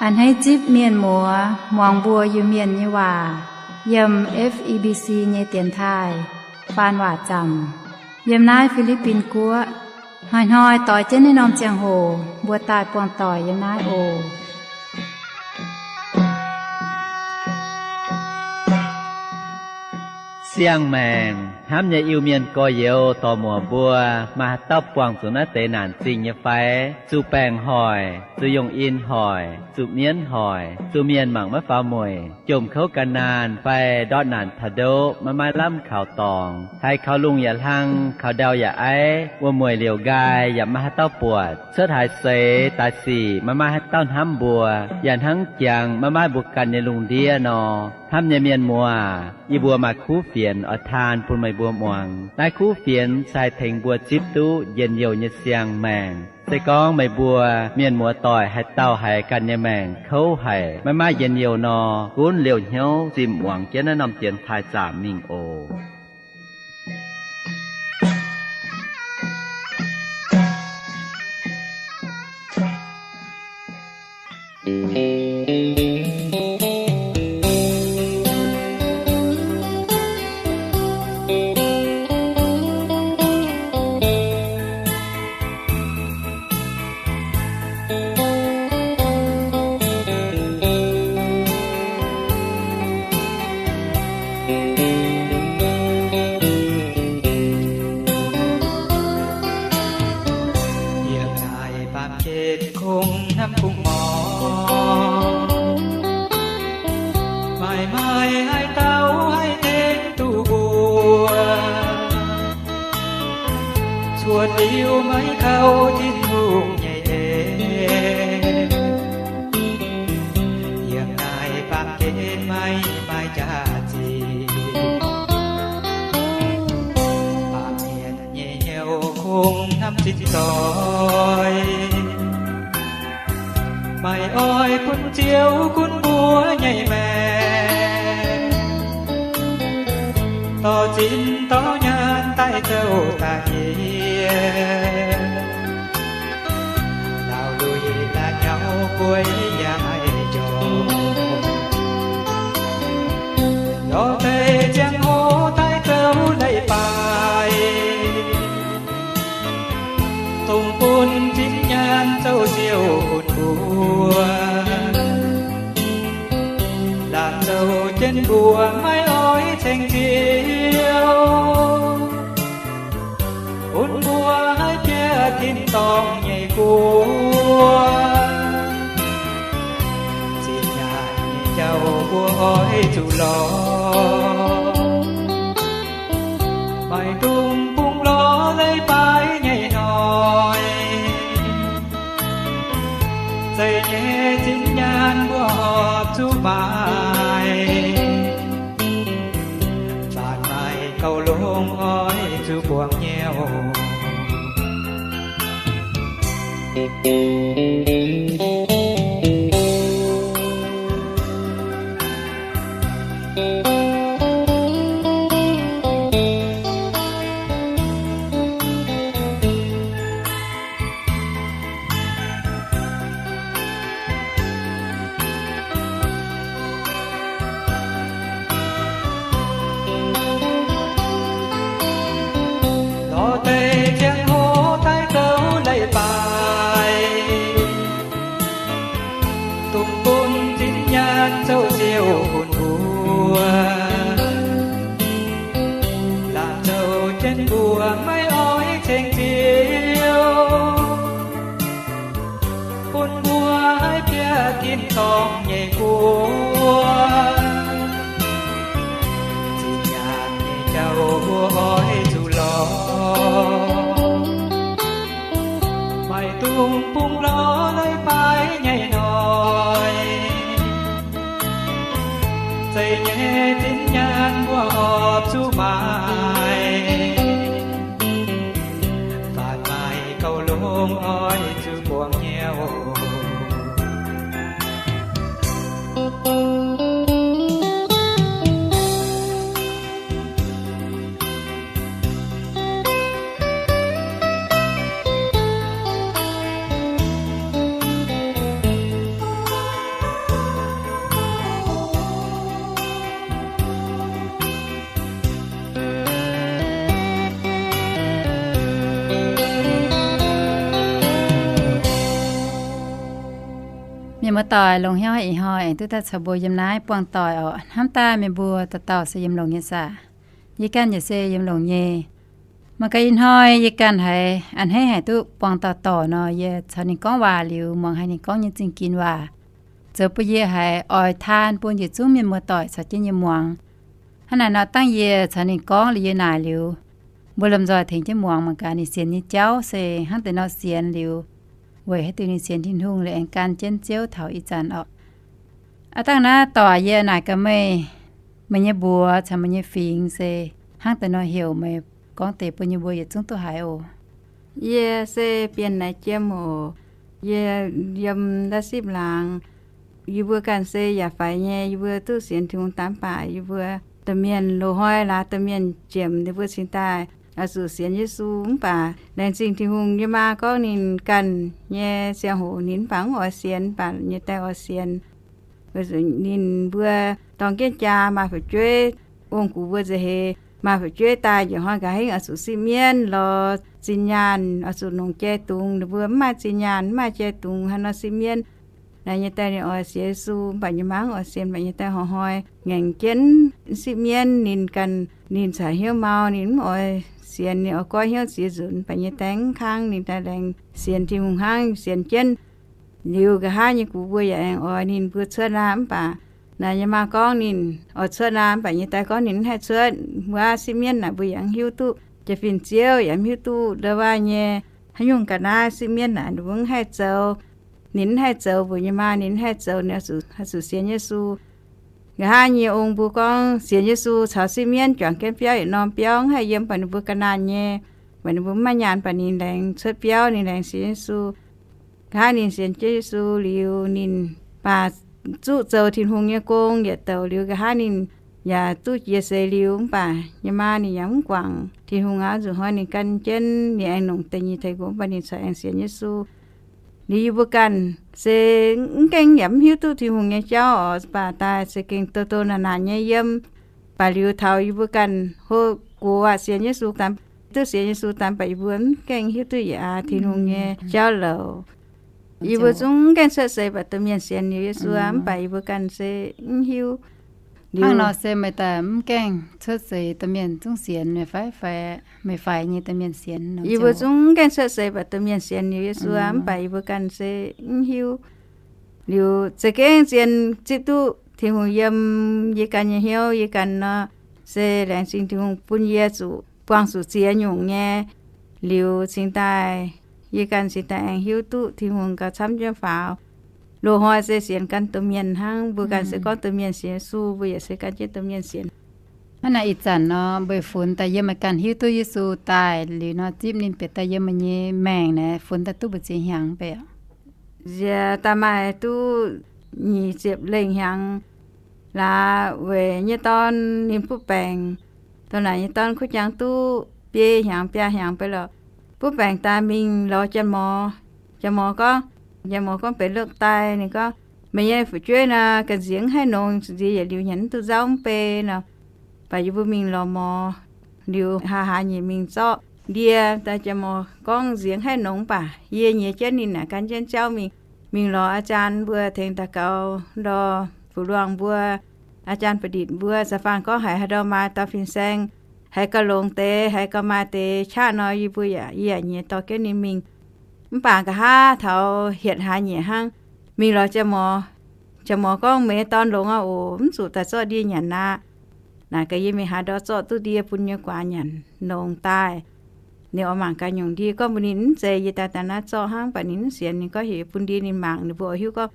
A'hneiv zipv mienh muoz muangx mbuo Iu-Mienh nyei waac yiem F E B C nyei dienx taaih faan waac zaamc yiem naaiv Fi^li^bin Guoqv. Hnoi-hnoi doix jienv naaiv norm ziangh hoc mbuo daaih buangh doic yiem naaiv oc. Siang-maengc hnamv nyei Iu-Mienh gorx-youz dorc-muoc mbuo, maaih haaix dauh buangh zuqc naaiv deix naanc zingh nyei fai? Zuqc baengc hoic, zuqc yongh in hoic, zuqc mienv hoic, zuqc mienh mangc maiv faaux mueic, jomc kouv gan naanh fai ndortv naanc taux ndoqv maiv maaih lamh kaux dorngx, haiz kaux lungh yaac hlang, kaux ndau yaac aiv, wuom-mueic liouc nqaai yaac maiv maaih haaix dauh buatc, cuotv haaix seix daaih sic maiv maaih haaix dauh hnamv mbuo, yaac hnangv jangx maiv maaih mbuo ganh nyei lungh ndiev nor. Hnamv nyei mienh muoz, yie mbuo maaih kuv fienx oix taan bun meih mbuo muangx. Naaiv kuv fienx se haih tengx mbuo zipv duqv njien-youh nyei siang-maengc. Se gorngv meih mbuo mienh muoz doic haaix dauh haiz ganh nyei maengc kouv haic, maiv maaih njien-youh nor, gunv liouh hnyouv zimh muangx jienv naaiv norm dienx taaih zaamc mingh oc. Yiem naaic baamh gen kungx hnamv kungx morc, maaih maaih haaix dauh haih tengx duqv mbuo, cuotv liuz maiv kaux Tin-Hungh nyei en. Yiem naaic baamh gen maiv maaih jaax-zinh, baamh mienh nyei hnyouv kungx hnamv cin doix, maaih oix bun Ziouv gunv mbuo nyei maengc, dorh zinh dorh nyaanh daaih zouv daaih yie. Laauh luic la'nyauv guei yaac maiv jorngx, lorz deix ziangh hoc daaih zouv leiz-baaix, dongh bun zinh nyaanh zouv Ziouv bun mbuo, laanh zouv jienv mbuo maiv oix ceng Ziouv, bun mbuo haih bieqc tin-dorngh nyei guoqv. Zinh nyaanh nyei jauv mbuo oix zuqc lorz, maiv dungx bungx lorz leiz-baaix nyei hnoi. Zeiz nyei zinh nyaanh mbuo horpc zuqc maaic, faanv maaih gauh longx oix zuqc buangh nyei oc. Lorz deix ziangh hoc daaih zouv leiz-baaix, dongh bun zinh nyaanh zouv Ziouv bun mbuo, laanh zouv jienv mbuo maiv oix ceng Ziouv, bun mbuo haih bieqc tin-dorngh nyei guoqv. Zinh nyaanh nyei jauv mbuo oix zuqc lorz, maiv dungx bungx lorz leiz-baaix nyei hnoi. Zeiz nyei zinh nyaanh mbuo horpc zuqc maaic, faanv maaih gauh longx oix zuqc buangh nyei oc. Muoz-doic, longc hnyouv ih hnoi aengx duqv daaih caux mbuo yiem naaiv buangh doic orqc. Hnamv daaih meih mbuo dauh dauh se yiem longx nyei saah? Yie ganh yaac se yiem longx nyei. Mangc gaax ih hnoi yie ganh haiz a'hneiv haic duqv buangh dauh dorc nor, yie caux ninh gorngv waac liuz, muangx haiz ninh gorngv nyei zingh ginx waac, zoux bun yie haiz oix taan bun yietc zungv mienh muoz-doic caux jienv yie muangx. Hnangv naaic nor, dangh yie caux ninh gorngv liuz, yie naaic liuz, mbuo lomh nzoih tengx jienv muangx mangc gaax ninh sienx nyei jauv se hnangv deix nor sienx liuz, weic haaix diuc ninh sienx Tin-Hungh liuz aengx gan jienv Ziouv taux ih zanc orqc. Aav dangh naaiv dorc, yie naaic gaax meih, meih nyei mbuox caux meih nyei fingx se hnangv deix nor heuc, meih gorngv deix bun yie mbuo yietc zungv duqv haiz oc. Yie se Bienh Naic Jiem oc. Yie yiem nda'sipv laangz. Yie mbuo ganh se yaac faix nyei. Yie mbuo duqv sienx Tin-Hungh daamv baac yie mbuo domh mienh loz-hnoi laaix domh mienh jiemc ninh mbuo cingx daaih oix zuqc sienx Yesu. Mv baac laengz zingh Tin-Hungh, yie maa gorngv ninh ganh nyei ziangh hoc ninh mv baac mv oix sienx, mv baac nyei die oix sienx. Ninh mbuo dorng jienv jaa maaih fu'jueiv, ong-gux mbuo nza'heix maaih fu'jueiv daaih njiec hnoi nqa'haav oix zuqc sipv mienv lorz zinh nyaanh, oix zuqc nongc jai dungz. Ninh mbuo mv maaih zinh nyaanh, mv maaih jai dungz, haaix nor sipv mienv? Naaiv nyei die ninh oix sienx Yesu, mv baac nyei maa mv oix sienx. Mv baac nyei die hnoi-hnoi ngaengc jienv sipv mienv. Ninh ganh, ninh caux hnyouv mau, ninh mv oix sienx, ninh oix goiv hnyouv ziex nzunc. Mv baac nyei die mv kangv, ninh daaih laengz sienx Tin-Hungh hnangv, sienx jienv. Liuz nqa'haav nyei gux mbuo yaac aengx oix ninh mbuo cuotv aqv. Mv baac naaiv nyei maa gorngv ninh oix cuotv aqv. Mv baac nyei die gorngv ninh mv haih cuotv. Wuov sipv mienv naaic mbuo yaac mv hiuv duqv. Jaa-fin Ziouv yaac mv hiuv duqv ndau wuov nyei haaix nyungc ga'naaiv sipv mienv naaic ninh mbuo mv haih zoux. Ninh mv haih zoux mbuox nyei maa ninh mv haih zoux, ninh oix zuqc sienx Yesu. Nqa'haav nyei ong mbuo gorngv sienx Yesu caux sipv mienv juangc jienv biauv yietc norm biauv, mv haih yiem, baac ninh mbuo ga'naanh nyei, baac ninh mbuo mv maaih nyaanh, baac ninh laengz cuotv biauv, ninh laengz sienx Yesu. Nqa'haav ninh sienx jienv Yesu liuz, ninh baac zuqv zoux Tin-Hungh nyei gong yietc douc liuz, nqa'haav ninh yaac duqv jiex seix liuz, mv baac nyei maa ninh yaac mv guangc Tin-Hungh aqv. Nzunc hnoi ninh gan jienv, ninh aengx nongc deix nyei tengx nqox, mv baac ninh corc aengx sienx Yesu. Liuz yie mbuo ganh se mv gaengh yaac mv hiuv duqv Tin-Hungh nyei jauv oc, mv baac daaih za'gengh douz-douz naanc-naanc nyei yiem. Baac liuz taux yie mbuo ganh hlo gox aqv, sienx Yesu daaih, duqv sienx Yesu daaih, mv baac yie mbuo mv gaengh hiuv duqv yietc aax Tin-Hungh nyei jauv louc. Yie mbuo zungv mv gaengh cuotv seix baac domh mienh sienx liuz Yesu aqv, mv baac yie mbuo ganh se mv hiuv. Hnangv nor se meih daaih mv gaengh cuotv seix domh mienh zungv sienx meih fai? Meih faix nyei domh mienh sienx? Yie mbuo zungv mv gaengh cuotv seix baac domh mienh sienx liuz Yesu aqv, mv baac yie mbuo ganh se mv hiuv. Liuz za'gengh zien zipv duqv Tin-Hungh yiem yie ganh nyei hnyouv, yie ganh nor se laengz zingh Tin-Hungh bun yie zuqc buangh zuqc ziex nyungc nyei. Liuz cingx daaih, yie ganh cingx daaih aengx hiuv duqv Tin-Hungh gauh camv jienv faaux. Loz-hnoi se sienx gan domh mienh hnangv, mbuo ganh se gorngv domh mienh sienx Yesu, mbuo yaac se gan jienv domh mienh sienx. Hnangv naaic ih zanc nor, mbuo funx daaih yiem meih ganh hiuv duqv Yesu daaih liuz nor, zipv ninh bieqc daaih yiem meih nyei maengc naaic, funx daaih duqv mbu'ziex hnyangx beiv? Nziex daaih maaih duqv nyic ziepc lengh hnyangx. Laaix weic nyei dorn ninh butv baengc, dorn naaic nyei dorn kuv jangx duqv biei hnyangx biaa hnyangx beiv lorqc. Butv baengc daaih mingh lorz Janx-Morz. Janx-Morz gorngv, Janx-Morz gorngv benx โรคไต, ninh gorngv, meih nyei fu'jueiv nor ga'nziex mv haih nongx, nziex yietc liuz nyanc mv duqv nzauv mv bei nor. Baac yie mbuo mingh lorz morz liuz, hlaax hlaax nyeic mingh zorqv ndie daaih. Janx-Morz gorngv nziex mv haih nongx, mv baac yie nyiex jienv ninh naaic gan jienv jauv mingh, mingh lorz อาจารย์ mbuo tengx daux gaux, lorz Fu Luangh mbuo, อาจารย์ Ba'nditc mbuo, caux faanh gorngv haiz haaix ndau maaih dauh fin-saeng, haiz gauh longx deix, haiz gauh maaih deix qaqv nor, yie mbuo yaac, yie yaac nyiex dorh jienv ninh mingh. Mv baac nqa'haav taux hietc hlaax nyeic hnangv, mingh lorz Janx-Morz. Janx-Morz gorngv, meih nyei dorn longx aqv oc, mv zuqc daaih zorqv ndie nyanc aqv. Naaic gaax yie, meih haaix ndau zorqv duqv ndie bun nyei guaax nyanc nongx daaih? Ninh oix mangc gaax nyungc ndie. Gorngv mbuox ninh mv zeiz, yie daaih daaih naaiv zorqv hnangv. Mv baac ninh mv sienx. Ninh gorngv heuc bun ndie ninh mangc, ninh mbuo oix hiuv gorngv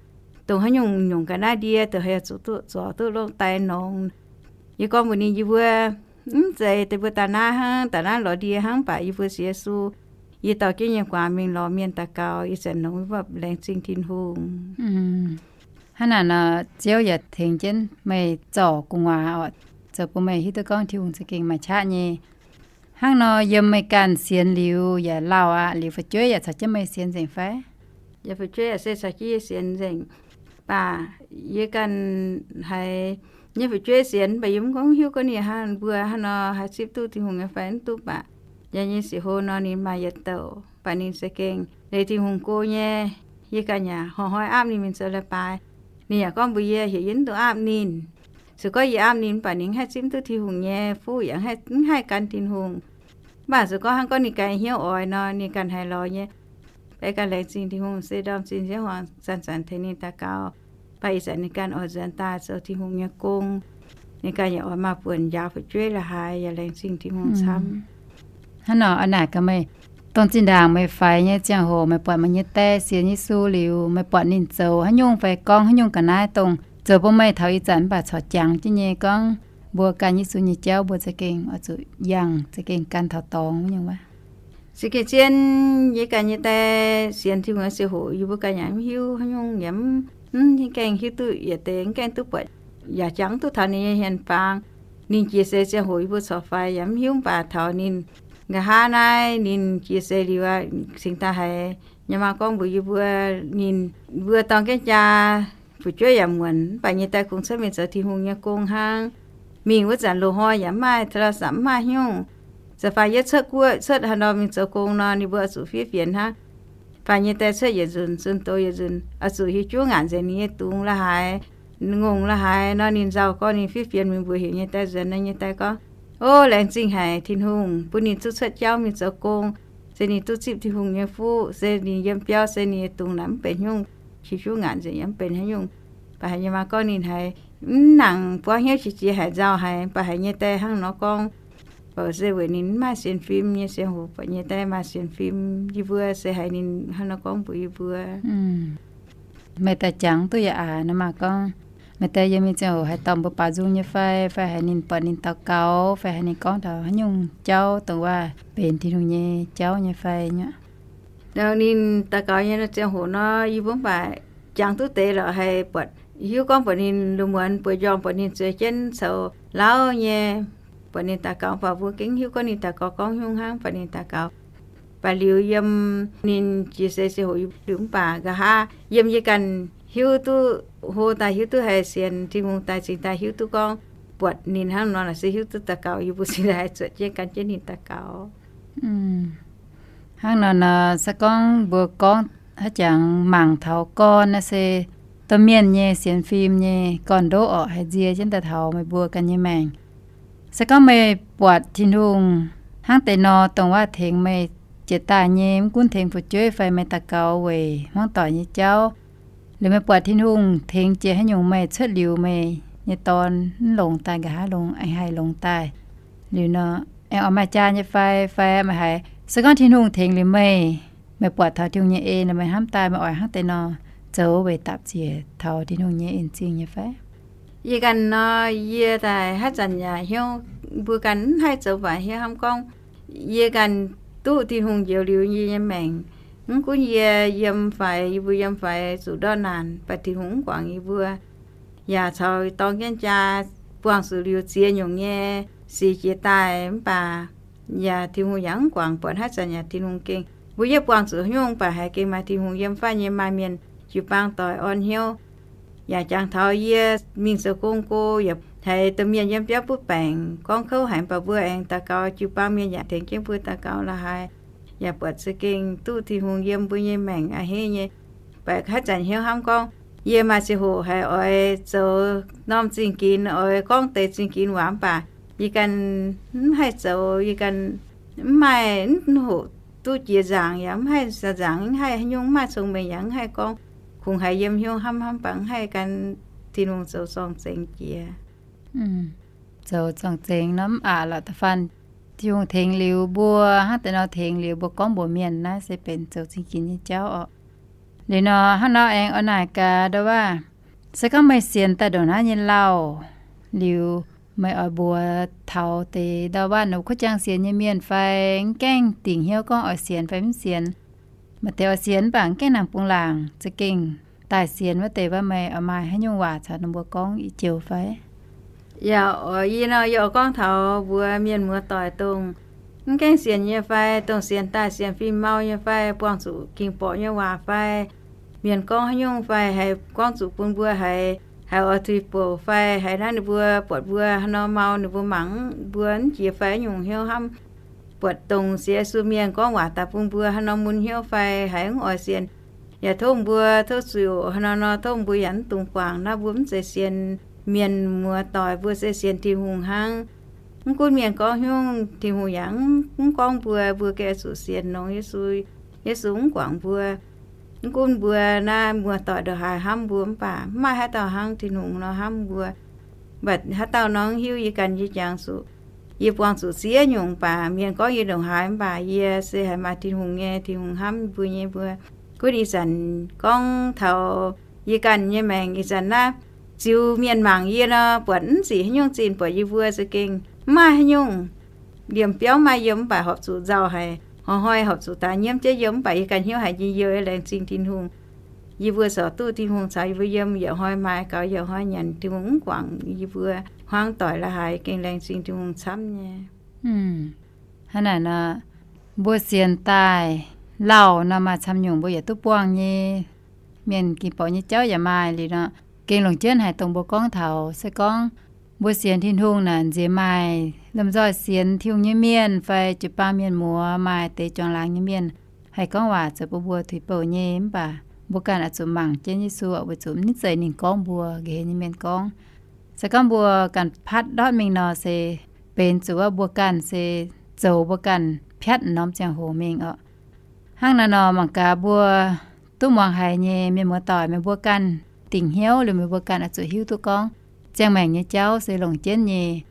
dongh haaix nyungc nyungc ga'naaiv ndie dongh haaix zuqc duqv, zuqc duqv โรคไต nongx. Yie gorngv mbuox ninh, yie mbuo mv zeiz, deix mbuo daaih naaiv hnangv, daaih naaiv lorz ndie hnangv. Mv baac yie mbuo sienx Yesu, yie dorh jienv nyei guaax mingh lorz mienh daux gaux, ih zanc nongx wuov laengz zingh Tin-Hungh. Hnangv naaic nor, Ziouv yaac tengx jienv meih zorc gu'nguaaz oc, zoux bun meih hiuv duqv gorngv Tin-Hungh za'gengh maaih qaqv nyei. Hnangv nor, yiem meih ganh sienx liuz yaac lauh aqv, liuz fu'jueiv yaac caux jienv meih sienx nzengc fai? Yaac fu'jueiv yaac se caux jienv yie sienx nzengc. Baac yie ganh haiz nyei fu'jueiv sienx, mv baac yie mv gorngv hiuv gorngv ninh hnangv mbuo hnangv nor haih zipv duqv Tin-Hungh nyei fai mv duqv. Baac yie nyei six hlo nor ninh maaih yietc douc, baac ninh za'gengh leih Tin-Hungh go nyei. Yie ganh yaac hnoi-hnoi aapv ninh mingh zoux leiz-baaix. Ninh yaac gorngv mbuox yie heuc yie mv dungx aapv ninh. Se gorngv yie aapv ninh mv baac ninh mv haih zipv duqv Tin-Hungh nyei fuqv, yaac mv haih gan Tin-Hungh. Mv baac se gorngv hnangv gorngv ninh ganh hnyouv oix nor, ninh ganh haiz lorz nyei. Beiv ganh laengz zingh Tin-Hungh se ndorm zinh nziouv hmuangx zanc-zanc tengx ninh daux gaux. Mv baac ih zanc ninh ganh oix nzuonx daaih zoux Tin-Hungh nyei gong. Ninh ganh yaac oix maaih buonc njaaux fu'jueiv la'haaix, yaac laengz zingh Tin-Hungh camv. Hnangv nor, a'naaic gaax meih, dongh zinh ndaangc meih faix nyei ziangh hoc meih buatc meih nyei die sienx Yesu liuz, meih buatc ninh zoux haaix nyungc fai gorngv haaix nyungc ga'naaiv dongh zoux bun meih taux ih zanc mv baac corc jangx jienv nyei gorngv mbuo gan Yesu nyei jauv mbuo za'gengh oix zuqc yangh, za'gengh gan taux dorngx nyungc wuov. Se gengh zien, yie ganh nyei die sienx Tin-Hungh nyei ziangh hoc yie mbuo ganh yaac mv hiuv haaix nyungc, yaac mv, mv gaengh hiuv duqv yietc deix, mv gaengh duqv buatc, yaac jangx mv duqv taux ninh nyei hmien fangx. Ninh jiex seix ziangh hoc yie mbuo corc faix yaac mv hiuv, mv baac taux ninh nqa'haav naaiv ninh jiex seix liuz aqv, cingx daaih haiz nyei maa gorngv mbuox yie mbuo, ninh mbuo dorng jienv jaa, fu'jueiv yaac muonc, mv baac nyei die kungx cuotv mingh zoux Tin-Hungh nyei gong hnangv. Mingh wuov zanc loz-hnoi yaac mv maaih โทรศัพท์, mv maaih haaix nyungc. Zanc-faanh yie cuotv guoqv cuotv haaix nor mingh zoux gong nor, ninh mbuo oix zuqc fiev fienx hnangv. Fai nyei die cuotv yietc nzunc, zunh doz yietc nzunc, oix zuqc hiuv juv ngaanc nzengc ninh nyei dungz la'haaix, ngongh la'haaix nor, ninh nzauh gorngv ninh fiev fienx mingh mbuox heuc nyei die nzuonx nor, nyei die gorngv, O, laengz zingh haic Tin-Hungh bun ninh duqv cuotv jauv mingh zoux gong. Se ninh duqv zipv Tin-Hungh nyei fuqv, se ninh yiem biauv, se ninh nyei dungz naaic mv benx haaix nyungc, hiuv juv ngaanc nzengc yaac mv benx haaix nyungc. Mv baac haiz nyei maa gorngv ninh haiz mv nangc buangv hnyouv qiex jiez haic, nzauh haic. Mv baac haiz nyei die hnangv nor gorngv, se weic ninh mv maaih sienx fim nyei ziangh hoc, buatc nyei die maaih sienx fim, yie mbuo se haiz ninh hnangv nor gorngv mbuox yie mbuo. Meih daaih jangx duqv yaac aac nor maah gorngv, meih die yiem nyei ziangh hoc haaix dorh mbuo baaux nzung nyei fai, fai haiz ninh, buatc ninh daux gaux fai haiz ninh gorngv taux haaix nyungc jauv dongh waac benx Tin-Hungh nyei jauv nyei fai nyei. Ninh daux gaux nyei ziangh hoc nor, yie mbuo mv baac jangx duqv deix lorqc, haiz buatc, hiuv gorngv buatc ninh lungh muonz bueix njormh, buatc ninh zueiz jienv coux lauv nyei, buatc ninh daux gaux, mv baac mbuo gengh hiuv gorngv ninh daux gaux gorngv nyungc hnangv, buatc ninh daux gaux. Baac liuz yiem ninh jiex seix ziangh hoc liuz mv baac nqa'haav yiem yie ganh hiuv duqv, hlo daaih hiuv duqv haiz sienx Tin-Hungh daaih, cingx daaih hiuv duqv gorngv buatc ninh hnangv nor, se hiuv duqv daux gaux, yie mbuo cingx daaih haih zuotc jienv gan jienv ninh daux gaux. Hnangv nor nor, se gorngv mbuo gorngv haaix jangx mangc taux gorn naaiv se domh mienh nyei sienx fim nyei gorn-ndoqv orqc, haiz nzie jienv daaih taux meih mbuo ganh nyei maengc. Se gorngv meih buatc Tin-Hungh hnangv deix nor dongh waac tengx meih jiex daaih nyei, mv gunv tengx fu'jueiv fai meih daux gaux weic hmuangv doic nyei jauv, liuz meih buatc Tin-Hungh tengx jiex haaix nyungc meih cuotv liuz meih nyei dorn mv longx daaih, nqa'haav longx, aengx haih longx daaih, liuz nor, aengx oix maaih jaa nyei fai, fai meih haiz se gorngv Tin-Hungh tengx liuz meih, meih buatc taux Tin-Hungh nyei en, meih hnamv daaih meih oix hnangv deix nor zoux weic dapc ziec taux Tin-Hungh nyei en-zingh nyei fai? Yie ganh nor, yie daaih haaix zanc yaac hnyouv mbuo ganh mv haih zoux, mv baac hnyouv hnamv gorngv yie ganh duqv Tin-Hungh njoux liuz yie nyei maengc. Mv gunv yie yiem faix, yie mbuo yiem faix zuqc ndortv naanc, mv baac Tin-Hungh mv guangc yie mbuo. Yaac caux dorng jienv jaa buangh zuqc liuz ziex nyungc nyei sic jiex daaih, mv baac yaac Tin-Hungh yaac mv guangc, buatc haaix zanc yaac Tin-Hungh gengh mbuo yietv buangh zuqc haaix nyungc, mv baac haiz gengh maaih Tin-Hungh yiem fai nyei maaih mienh jiu-baang doic orn hnyouv. Yaac jangx taux yie mingh zoux gong go, yaac haiz domh mienh yiem biauv butv baengc gorngv kouv haic, mv baac mbuo aengx daux gaux, jiu-baang mienh yaac tengx jienv mbuo daux gaux la'haaix. Yaac buatc za'gengh duqv Tin-Hungh yiem mbuo nyei maengc a'hneiv nyei. Mv baac haaix zanc hnyouv hnamv gorngv yie maaih ziangh hoc haiz oix zoux norm zingh ginx, oix gorngv deix zingh ginx waac, mv baac yie ganh mv haih zoux. Yie ganh mv maaih, mv hoqc duqv jiex nzaangc, yaac mv haih nzaangc, mv haih haaix nyungc, mv maaih cong-mengh, yaac mv haih gorngv. Kungx haiz yiem hnyouv hnamv hnamv, mv baac mv haih gan Tin-Hungh zoux zorng-zengx jiex. Zoux zorng-zengx nor mv aqc lorqc. Da'faanh Tin-Hungh tengx liuz mbuo, hnangv deix nor tengx liuz mbuo gorngv mbuox mienh, naaiv se benx zoux zingh ginx nyei jauv orqc. Liuz nor hnangv nor aengx oix naaic gaax ndau waac, se gorngv meih sienx daaih ndongc naaiv nyei lauh, liuz meih oix mbuox taux deix ndau waac nor kuv jangx sienx nyei mienh fai, mv gaengh dingc hnyouv gorngv oix sienx fai mv sienx. Maaih deix oix sienx mv baac mv gaengh nangc bungx laangc, za'gengh daaih sienx wuov deix, waac meih oix maaih haaix nyungc waac caux ninh mbuo gorngv i joux fai? Yaac oix, yie nor, yie oix gorngv taux mbuox mienh muoz-doic dongh mv gaengh sienx nyei fai, dongh sienx daaih sienx fim mau nyei fai, buangh zuqc ging-borqc nyei waac fai, mienh gorngv haaix nyungc fai, haiz gorngv zuqc bun mbuo haiz, haiz oix tuix bouc fai, haiz naaiv ninh mbuo buatc mbuo haaix nor mau, ninh mbuo mangc mbuo mv jiex fai, haaix nyungc hnyouv hnamv. Buatc dongh sienx Yesu mienh gorngv waac daaih bun mbuo haaix nor mun hnyouv fai, haiz mv oix sienx. Yaac tov mbuo, tov zuqc haaix nor nor, tov mbuo yaac mv dungx guangc naaiv, mbuo mv zeiz sienx mienh muoz-doic, mbuo se sienx Tin-Hungh hnangv. Mv gunv mienh gorngv hnyouv, Tin-Hungh yaac mv gorngv mbuo, mbuo gengh zuqc sienx longx Yesu. Yesu mv guangc mbuo. Mv gunv mbuo naaiv muoz-doic ndongc haaix hnamv mbuo mv baac mv maaih haaix dauh hnangv Tin-Hungh nor hnamv mbuo. Mv baac haaix dauh nor hiuv yie ganh yie jangx zuqc, yie buangh zuqc ziex nyungc baac mienh gorngv yie ndongc haaix mv baac yie se haiz maaih Tin-Hungh nyei, Tin-Hungh hnamv mbuo nyei mbuo. Gunv ih zanc gorngv taux yie ganh nyei maengc ih zanc naaiv, ziux mienh mangc yie nor buatc mv zic haaix nyungc zinh buatc yie mbuo za'gengh mv maaih haaix nyungc. Liemh biauv maaih yiem mv baac horpc zuqc nzauh haic, hnoi-hnoi horpc zuqc daaih nyiemv jienv yiem mv baac yie ganh hnyouv haiz njien-youh, laengz zingh Tin-Hungh. Yie mbuo corc duqv Tin-Hungh caux yie mbuo yiem, yietc hnoi maaih gaux yietc hnoi nyanc, Tin-Hungh mv guangc yie mbuo hmuangv doic la'haaix, gengh laengz zingh Tin-Hungh camv nyei. Hnangv naaic nor, mbuo sienx daaih lauh nor maaih camv nyungc mbuo yaac duqv buangh nyei. Mienh ging borqc nyei jauv yaac maaih liuz nor, gengh longc jienv haic dongh mbuo gorngv taux se gorngv mbuo sienx Tin-Hungh naaic nziex maaih lomh nzoih sienx Tin-Hungh nyei mienh fai jiu-baang mienh muoz, maaih deix juangc laangz nyei mienh haih gorngv waac zoux bun mbuo tuix bouh nyei, mv baac mbuo ganh oix zuqc mangc jienv Yesu weic zuqc mv zeiz ninh gorngv mbuo, nqa'haav nyei mienh gorngv. Se gorngv mbuo ganh patv ndortv mingh nor se benx zuqc wuov mbuo ganh se zoux mbuo ganh piatv norm ziangh hoc mingh orqc. Hnangv naaiv nor mangc gaax mbuo duqv muangx haiz nyei mienh muoz-doic, meih mbuo ganh dingc hnyouv liuz meih mbuo ganh oix zuqc hiuv duqv gorngv ziangh maengc nyei jauv se longc jienv nyei.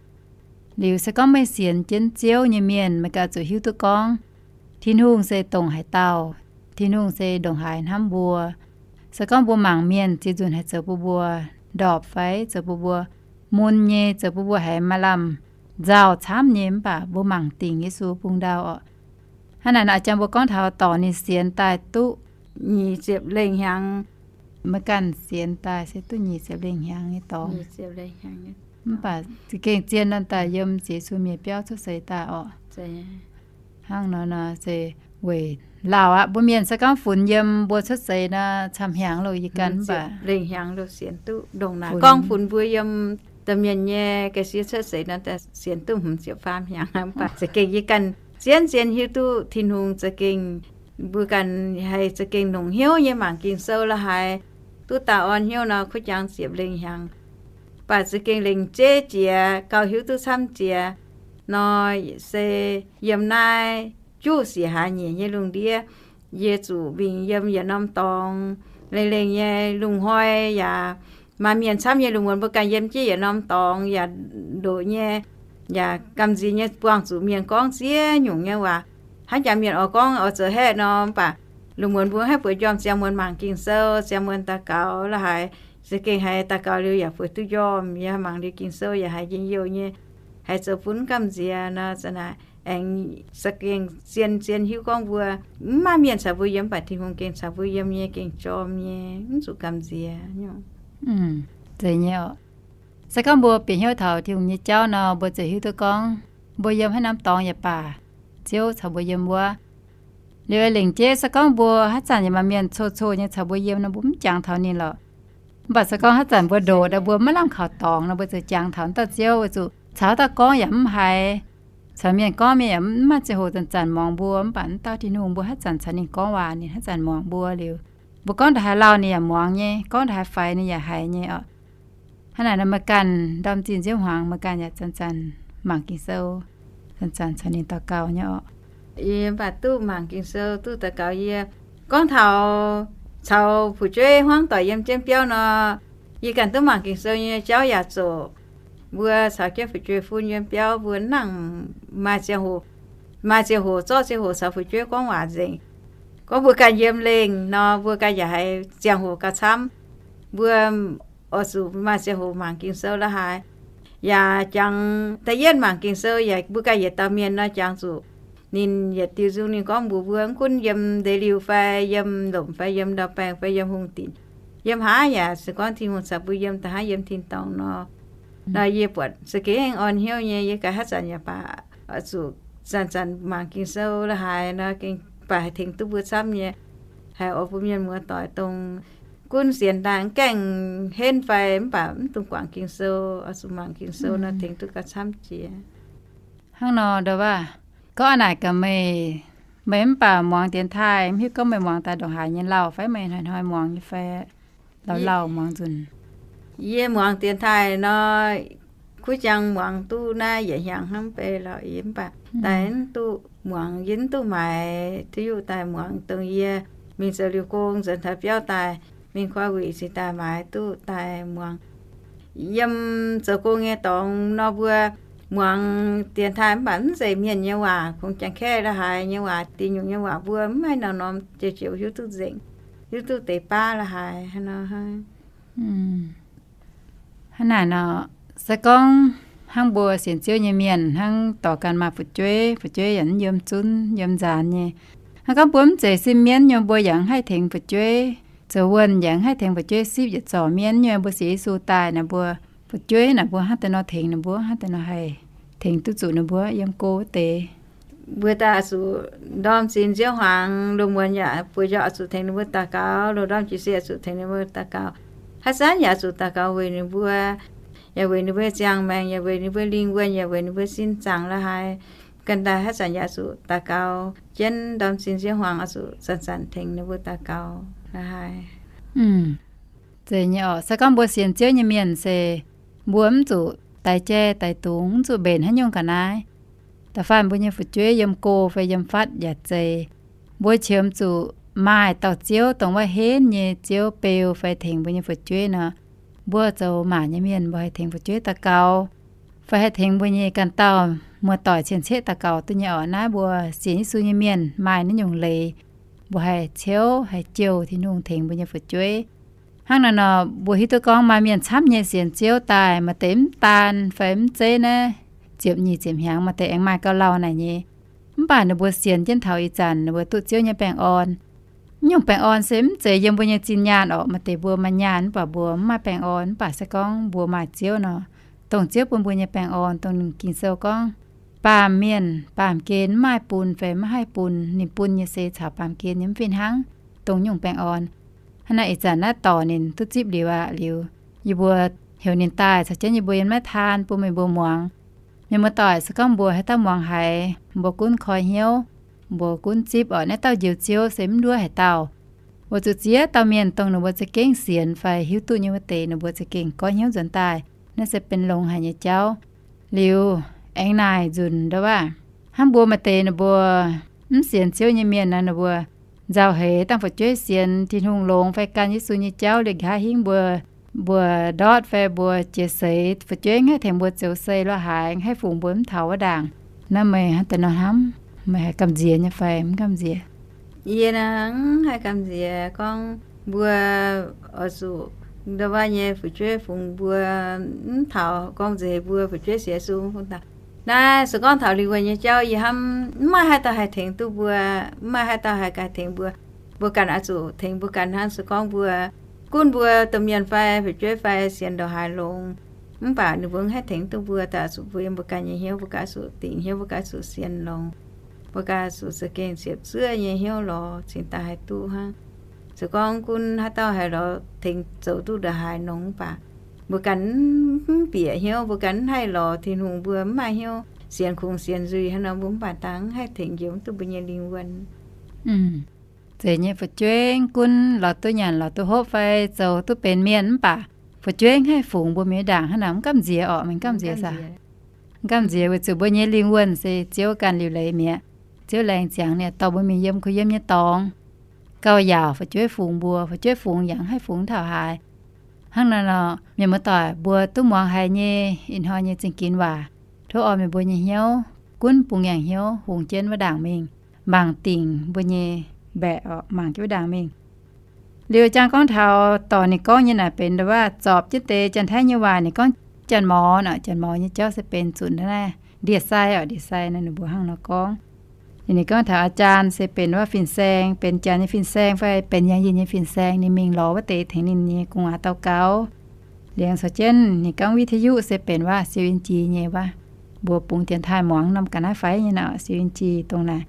Liuz se gorngv meih sienx jienv Ziouv nyei mienh, meih ganh oix zuqc hiuv duqv gorngv Tin-Hungh se dongh haaix dauh, Tin-Hungh se ndongc haaix hnamv mbuo. Se gorngv mbuo mangc mienh ziex nzunc haih zoux bun mbuo ndorpc fai zoux bun mbuo mun nyei, zoux bun mbuo haiz maaih lamh nzauh camv nyei, mv baac mbuo mangc dingc Yesu bung ndau orqc. Hnangv naaic nor, jangx mbuo gorngv taux dorc ninh sienx daaih duqv nyic ziepc lengh hnyangx. Meih ganh sienx daaih se duqv nyic ziepc lengh hnyangx nyei dorngx. Mv baac za'gengh zien nor daaih yiem Yesu mienh biauv cuotv seix daaih orqc. Hnangv nor nor se weic lauh aqv. Mbuo mienh se gorngv funx yiem mbuo cuotv seix nor camv hnyangx loh, yie ganh mv baac lengh hnyangx loh sienx duqv ndongc naaic. Gorngv funx mbuo yiem domh mienh nyei ga'sie cuotv seix nor, sienx duqv hmz ziepc faam hnyangx. Mv baac za'gengh yie ganh zien-zien hiuv duqv Tin-Hungh za'gengh, mbuo ganh haih za'gengh longc hnyouv nyei mangc Ging-Sou la'haaix, duqv daaih orn hnyouv nor kuv jangx ziepc lengh hnyangx. Mv baac za'gengh lengc jeiv jiex gauh hiuv duqv camv jiex nor, se yiem naaiv juqv siec hlaax nyeic nyei lungh ndiev, yie zuqc mingh yiem yietc norm dorngx lengh lengh nyei lungh hnoi yaac maaih mienh camv nyei lungh muonz mbuo ganh yiem jienv yietc norm dorngx yaac ndoqc nyei, yaac gamh nziex nyei buangh zuqc mienh gorngv ziex nyungc nyei waac. Hnangv jangx mienh oix gorngv oix zoux haeqv nor, mv baac lungh muonz mbuo haih bueix njormh ziangh muonz mangc Ging-Sou, ziangh muonz daux gaux la'haaix, za'gengh haiz daux gaux liuz yaac bueix duqv njormh, yaac mangc liuz Ging-Sou yaac haiz njien-youh nyei, haiz zoux bun gamh nziex nor, za'naaic aengx za'gengh zien-zien hiuv gorngv mbuo mv maaih mienh caux mbuo yiem, mv baac Tin-Hungh gengh caux mbuo yiem nyei, gengh jorm nyei, mv zuqc gamh nziex. Zeiz nyei orqc. Se gorngv mbuo bieqc hnyouv taux Tin-Hungh nyei jauv nor, mbuo ziouc hiuv duqv gorngv mbuo yiem haaix norm dorngx yaac baac, Ziouv caux mbuo yiem wuov. Liuz lengc jeiv se gorngv mbuo haaix zanc yaac maaih mienh coh-coh nyei caux mbuo yiem nor, mbuo mv jangx taux ninh lorqc. Mv baac se gorngv haaix zanc mbuo ndoqc daaih mbuo maiv lamh kaux dorngx nor, mbuo ziouc jangx taux wuov dauh Ziouv weic zuqc caux wuov dauh gorngv yaac mv haiz, caux mienh gorngv mienh yaac mv maaih ziangh hoc zanc-zanc muangx mbuo. Mv baac wuov dauh Tin-Hungh mbuo haaix zanc caux ninh gorngv waac, ninh haaix zanc muangx mbuo liuz, mbuo gorngv ndongc haaix lauh ninh yaac muangx nyei, gorngv ndongc haaix faix ninh yaac haiz nyei orqc. Hnangv naaic nor meih ganh ndorm zinh nziouv hmuangx meih ganh yaac zanc-zanc mangc Ging-Sou, zanc-zanc caux ninh daux gaux nyei orqc. Yie mv baac duqv mangc Ging-Sou duqv daux gaux. Yie gorngv taux caux fu'jueiv hmuangv doic yiem jienv biauv nor, yie ganh duqv mangc Ging-Sou nyei jauv yaac zoqc. Mbuo caux jienv fu'jueiv fun yiem biauv mbuo nangc maaih ziangh hoc, maaih ziangh hoc zorqv ziangh hoc caux fu'jueiv gorngv waac nzengc. Gorngv mbuo ganh yiem lengh nor, mbuo ganh yaac haiz ziangh hoc gauh camv. Mbuo oix zuqc maaih ziangh hoc mangc Ging-Sou la'haaix. Yaac jangx da'yietv mangc Ging-Sou yaac mbuo ganh yietc dauh mienh nor jangx zuqc ninh yietc diuh nzung ninh gorngv mbuox mbuo, mv gunv yiem ndeic-liuh fai yiem lomc fai yiem ndau-baengh fai yiem hungh dinc, yiem haaix yaac se gorngv Tin-Hungh caux mbuo yiem da'haav yiem tin-dorngh nor. Nor yie buatc za'gengh orn hnyouv nyei. Yie ganh haaix zanc yaac baac oix zuqc zanc-zanc mangc Ging-Sou la'haaix nor, gengh baac haih tengx duqv mbuo camv nyei. Haiz oix bun mienh muoz-doic dongh gunv sienx daaih mv gaengh henv fai mv baac mv dungx guangc Ging-Sou, oix zuqc mangc Ging-Sou nor tengx duqv gauh camv jiex. Hnangv nor ndau waac, gorngv a'naaic gaax meih Meih mv baac muangx dienx taaih, mv hiuv gorngv meih muangx daaih ndongc haaix nyei lauh fai meih hnoi-hnoi muangx nyei fai lauh lauh muangx nzunc? Yie muangx dienx taaih nor, kuv jangx muangx duqv naaiv yietc hnyangx hnangv bei lorqc. Yie mv baac daaih mv duqv muangx, yie mv duqv maaiz Tiuv Yuqv daaih muangx. Dongh yie mingh zoux liuz gong nzuonx taux biauv daaih, mingh koi wuic cingx daaih maaiz duqv daaih muangx. Yiem zoux gong nyei dorngx nor mbuo muangx dienx taaih mv baac mv zeiz mienh nyei waac, kungx Janx-Kaeqv la'haaix nyei waac, diuh nyungc nyei waac mbuo mv maaih norm-norm jiex joux hiuv duqv nzengc, hiuv duqv deix baav la'haaix hnangv nor. Hnangv naaic nor, se gorngv hnangv mbuo sienx Ziouv nyei mienh hnangv dorh ganh maaih fu'jueiv, fu'jueiv yaac mv yiem zunv yiem nzaanx nyei. Hnangv gorngv mbuo mv zeiz sin mienv nyei, mbuo yaac mv haih tengx fu'jueiv zoux wuonh, yaac mv haih tengx fu'jueiv sipv yietc zorc mienv nyei. Mbuo sienx Yesu daaih naaic, mbuo fu'jueiv naaic mbuo hnangv deix nor tengx ninh mbuo, hnangv deix nor haih tengx duqv zuqc ninh mbuo yiem go wuov deix. Mbuo daaih oix zuqc ndorm zinh nziouv hmuangx, loz-muonz yaac buoz-njoh oix zuqc tengx ninh mbuo daux gaux, loz-ndorm jiez sin oix zuqc tengx ninh mbuo daux gaux. Haaix zanc yaac oix zuqc daux gaux weic ninh mbuo, yaac weic ninh mbuo nyei ziangh maengc, yaac weic ninh mbuo lingh wuonh, yaac weic ninh mbuo sin zaangc la'haaix. Ganh daaih haaix zanc yaac oix zuqc daux gaux jienv, ndorm zinh nziouv hmuangx oix zuqc zanc-zanc tengx ninh mbuo daux gaux la'haaix. Zeiz nyei orqc. Se gorngv mbuo sienx Ziouv nyei mienh se mbuo mv zuqc daix jai daix dungz, mv zuqc mbenc haaix nyungc ga'naaiv. Da'faanh mbuo nyei fu'jueiv yiem go fai yiem fatv yaac zeiz, mbuo qiemx zuqc maaih dauh Ziouv, dongh wuov henv nyei Ziouv beu fai tengx mbuo nyei fu'jueiv nor. Mbuo zoux maac nyei mienh mbuo haih tengx fu'jueiv daux gaux, fai haih tengx mbuo nyei ganh dauh muoz-doic cien-ceqv daux gaux duqv nyei orqc. Naaiv mbuo sienx Yesu nyei mienh maaih naaiv nyungc leiz, mbuo haih ciouv haih jouh Tin-Hungh tengx mbuo nyei fu'jueiv. Hnangv naaic nor, mbuo hiuv duqv gorngv maaih mienh camv nyei sienx Ziouv daaih, maaih deix mv daan fai mv zeiz naaiv ziepc nyic ziepc hnyangx, maaih deix aengx maaih gauh lauh naaic nyei. Mv baac ninh mbuo sienx jienv taux ih zanc ninh mbuo duqv Ziouv nyei baengh orn. Naaiv nyungc baengh orn se mv zeiz yiem mbuo nyei zinh nyaanh orqc. Maaih deix mbuo maaih nyaanh mv baac mbuo mv maaih baengh orn. Mv baac se gorngv mbuo maaih Ziouv nor, dongh Ziouv bun mbuo nyei baengh orn, dongh ninh Ging-Sou gorngv, baamh mienh baamh gen mv maaih bun fai mv haih bun. Ninh bun nyei se caux baamh gen nyei mv fih hnangv dongh nyungc baengh orn. Hnangv naaic ih zanc naaiv dorc ninh duqv zipv liuz aqv. Liuz yie mbuo heuc ninh daaih caux jienv yie mbuo yiem naaiv taan bun meih mbuo muangx. Mienh muoz-doic, se gorngv mbuo haaix dauh muangx haiz, mbuo gunv koi hnyouv, mbuo gunv zipv orqc, naaiv dauh Njoux Ziouv se mv nduov haaix dauh. Weic zuqc ziex dauh mienh dongh ninh mbuo za'gengh sienx fai hiuv duqv nyei wuov deix, ninh mbuo za'gengh goiv hnyouv nzuonx daaih. Naaiv se benx longx haic nyei jauv. Liuz aengx naaic nzunc ndo wuov, hnangv mbuo maaih deix ninh mbuo mv sienx Ziouv nyei mienh nor, ninh mbuo nzauh heix dangh fu'jueiv sienx Tin-Hungh longx fai gan Yesu nyei jauv liuz nqa'haav hingv mbuo, mbuo ndortv fai mbuo jiex seix, fu'jueiv mv haih tengx mbuo zoux sei lorqc, haiz mv haih fungx mbuo mv taux wuov ndaangc. Naaiv meih hnangv deix nor hnamv, meih haih gamh nziex nyei fai mv gamh nziex? Yie naaiv mv haih gamh nziex gorngv mbuo oix zuqc ndo wuov nyei fu'jueiv fungx mbuo mv taux gorngv nzeix mbuo fu'jueiv sienx Yesu mv fungx daaih. Naaiv se gorngv taux lingh wuonh nyei jauv yie hnamv mv maaih haaix dauh haih tengx duqv mbuo, mv maaih haaix dauh haih ganh tengx mbuo. Mbuo ganh oix zuqc tengx mbuo ganh hnangv. Se gorngv mbuo gunv mbuo domh mienh fai fu'jueiv fai sienx ndongc haaix longx, mv baac ninh mbuo mv haih tengx duqv mbuo, daaih zuqc mbuo yiem mbuo ganh nyei hnyouv, mbuo ganh zuqc dingc hnyouv, mbuo ganh zuqc sienx longx, mbuo ganh zuqc za'gengh ziepc zuoqv nyei hnyouv lorz cingx daaih haih duqv hnangv. Se gorngv gunv haaix dauh haih lorz tengx zoux duqv ndongc haaix nongx, mv baac mbuo ganh mv bieqc hnyouv, mbuo ganh mv haih lorz Tin-Hungh, mbuo mv maaih hnyouv sienx kungx sienx nzuih hnangv nor, mbuo mv baac dangh mv haih tengx njoux duqv mbuo nyei lingh wuonh. Zeiz nyei, fu'jueiv gunv lorz duqv nyanc lorz duqv hopv fai zoux duqv benx mienh, mv baac fu'jueiv mv haih fungx mbuo mingh ndaangc hnangv nor, mv gamh nziex orqc, mv gamh nziex saah? Mv gamh nziex weic zuqc mbuo nyei lingh wuonh se Ziouv ganh liuc leiz mi'aqv. Ziouv laengz ziangx ninh dorh mbuo mingh yiem kuh yiem nyei dorngx, gauh yaauc fu'jueiv fungx mbuo, fu'jueiv fungx yaac mv haih fungx taux haaix. Hnangv naaiv nor, mienh muoz-doic, mbuo duqv muangx haiz nyei ih hnoi nyei zingh ginx waac, tov orn meih mbuo nyei hnyouv gunv bungx ngaengc hnyouv hungx jienv wuov ndaangc mingh, mangc dingc mbuo nyei mbaeqc orqc, mangc jienv wuov ndaangc mingh. Liuz jang gorngv taux dorc ninh gorngv nyei naaic benx ndo wuov zorpc jienv deix Janx-Taiv nyei waac, ninh gorngv janx-morz orqc. Janx-morz nyei jauv se benx zunc naaiv ndie-sai orqc, ndie-sai naaiv ninh mbuo hnangv nor gorngv. Ninh gorngv taux อาจารย์ se benx wuov fin-saeng, benx janx nyei fin-saeng fai benx yangh yinh nyei fin-saeng, ninh mingh lorz wuov deix tengx ninh nyei gu'nguaaz daux gaux. Liuz caux jienv ninh gorngv วิทยุ se benx wuov siou in-jie nyei wuov, mbuo bungx dienx taaih muangx norm ga'naaiv fai nyei naaic, siou in-jie dongh naaic.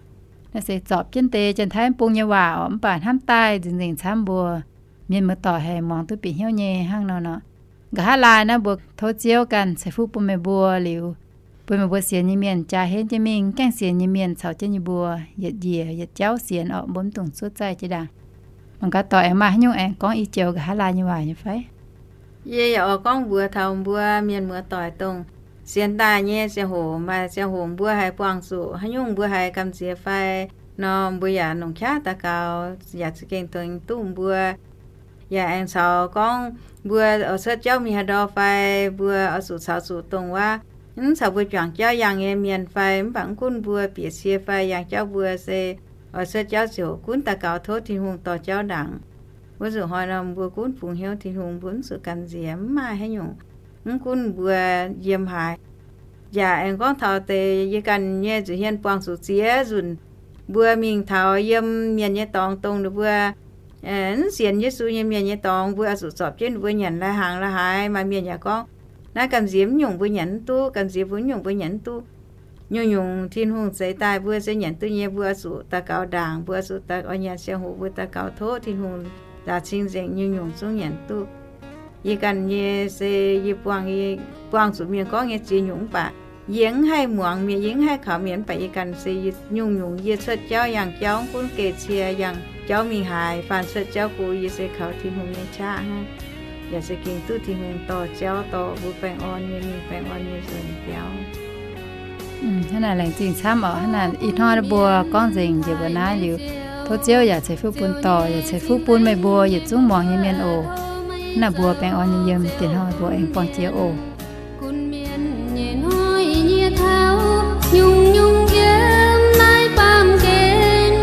Naaiv se zorpc jienv deix Janx-Taiv bung nyei waac orqc, mv baac hnamv daaih nzengc-nzengc camv mbuo mienh muoz-doic haih muangx duqv bieqc hnyouv nyei hnangv nor nor. Nqa'haav laai naaiv mbuo tov Ziouv ganh ceix fuqv bun meih mbuo liuz, bun meih mbuo sienx nyei mienh jaa henv jienv mingh. Gaengh sienx nyei mienh caux jienv yie mbuo yietc njiec yietc jauv sienx orqc, mbuo mv dungx cuotv zaih jiex ndaangc. Mangc gaax doic aengx maaih haaix nyungc aengx gorngv i joux nqa'haav laai nyei waac nyei fai? Yie yaac oix gorngv mbuox taux mbuo mienh muoz-doic dongh sienx daaih nyei ziangh hoc, maaih ziangh hoc mbuo haiz buangh zuqc haaix nyungc mbuo haiz gamh nziex fai nor, mbuo yaac longc qaqv daux gaux yaac za'gengh duqv mbuo. Yaac aengx caux gorngv mbuo oix cuotv jauv mingh haaix ndau fai mbuo oix zuqc caux zuqc dongh wuov, mv caux mbuo juangc jauv yangh nyei mienh fai mv baac mv gunv mbuo bieqc cie fai yangh jauv, mbuo se oix cuotv jauv ziouc gunv daux gaux tov Tin-Hungh dorh jauv ndaangc. Wuov nzunc hnoi nor mbuo gunv bungx hnyouv Tin-Hungh, mbuo mv zuqc gamh nziex, mv maaih haaix nyungc, mv gunv mbuo yiem haaix. Yaac aengx gorngv taux deix yie ganh nyei nzuqc hmien buangh zuqc ziex nzunc, mbuo mingh taux yiem mienh nyei dorngx dongh ninh mbuo mv sienx Yesu nyei mienh nyei dorngx, mbuo oix zuqc zorpc jienv ninh mbuo nyanc lai-hnaangx lai-haaix. Maaih mienh yaac gorngv, naaiv gamh nziex mv nyungc mbuo nyanc mv duqv, gamh nziex mbuo mv nyungc mbuo nyanc mv duqv. Nyungc-nyungc Tin-Hungh zeix daaih mbuo se nyanc duqv nyei, mbuo oix zuqc daux gaux ndaangc, mbuo oix zuqc daux, oix nyanc ziangh hoc mbuo daux gaux tov Tin-Hungh nzaaux cing-nzengc, nyungc-nyungc zungv nyanc duqv. Yie ganh nyei se yie buangh, buangh zuqc mienh gorngv nyei ziex nyungc mv baac yie mv haih muangx mienh, yie mv haih kaux mienh, mv baac yie ganh se nyungc-nyungc yie cuotv jauv yangh jauv, mv gunv geh cie yangh jauv mingh haaix, faanh cuotv jauv go yie se kaux Tin-Hungh nyei qaqv hnangv. Yaac se gengh duqv Tin-Hungh dorh jauv dorh mbuo baengh orn nyei mingh, baengh orn nyei nzuonx biauv. Hnangv naaic laengz zingh camv oc. Hnangv naaic ih hnoi mbuo gorngv nzengc njiec mbuo naaiv liuz, tov Ziouv yaac ceix fuqv bun dorc, yaac ceix fuqv bun meih mbuo yietc zungv muangx nyei mienh oc. Hnangv naaic mbuo baengh orn nyei yiem, diex hnoi mbuo aengx buangh jiex oc. Gunv mienh nyei hnoi nyei taux, nyungc-nyungc yiem naaiv baamh gen,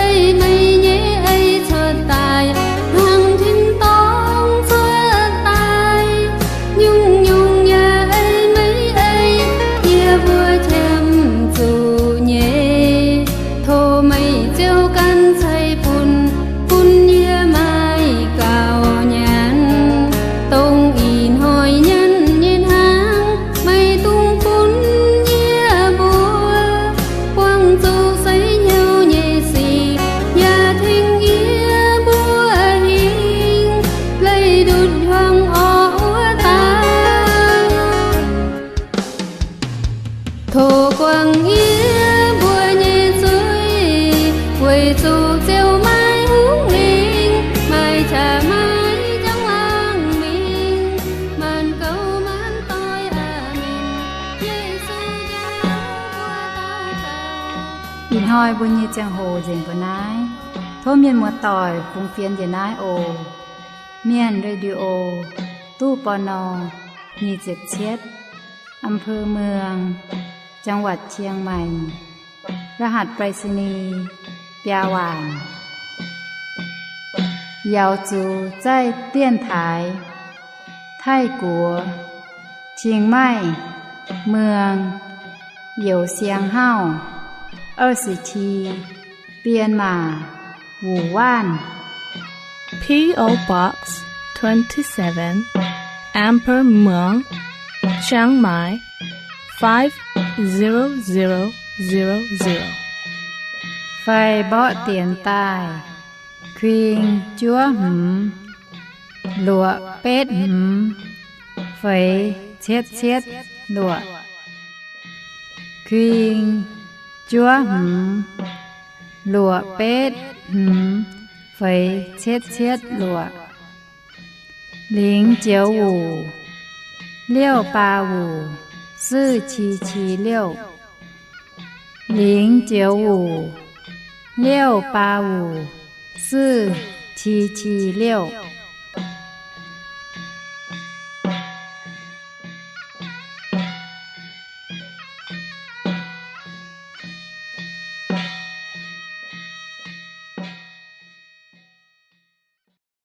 ei meih nyei ei cuotv daaih, hmuangx tin-dorngh cuotv daaih, nyungc-nyungc yaac ei meih ei, yie mbuo qiemx zuqc nyei. Tov meih Ziouv ganh ceix bun, bun yie maaih gaux nyanc, dongh ih hnoi nyanc nyei hnangv, meih dungx bun yie mbuo buangh zuqc seix hnyouv nyei sic, yaac tengx yie mbuo hingh leih ndutc hiuang orqv wuov dauh. Tov guangc yie mbuo nyei zuiz, weic zuqc Ziouv maaih Hungh Lingh, maaih qaqv maaih njang laangh mingh, maanc gouv maanc doix. Aamen. Yesu njaaux mbuo daux gaux. Ih hnoi mbuo nyei ziangh hoc nzengc mbuo naaiv. Tov mienh muoz-doic fungx fienx njiec naaiv oc. Mienh Radio, ตู้ ปณ. nyic ziepc cietv, อำเภอเมือง จังหวัดเชียงใหม่ รหัสไปรษณีย์ biaa waanc. Yaux zuqc zaih 电台 Taiv-Guoqv, Chiang Mai, Muang, Youz Siang Hauv, 二十七便马, Wuh Waanh. P O Box twenty-seven, Amber Muang, Chiang Mai, five zero zero zero zero. Fai mborqv dienx daaih, kuing juov hmz, luoqc betv hmz, feix cietv cietv luoqc. Kuing juov hmz, luoqc betv hmz, feix cietv cietv luoqc. 零九五, 六八五, 四七七六. 零九五, 六八五, 四七七六.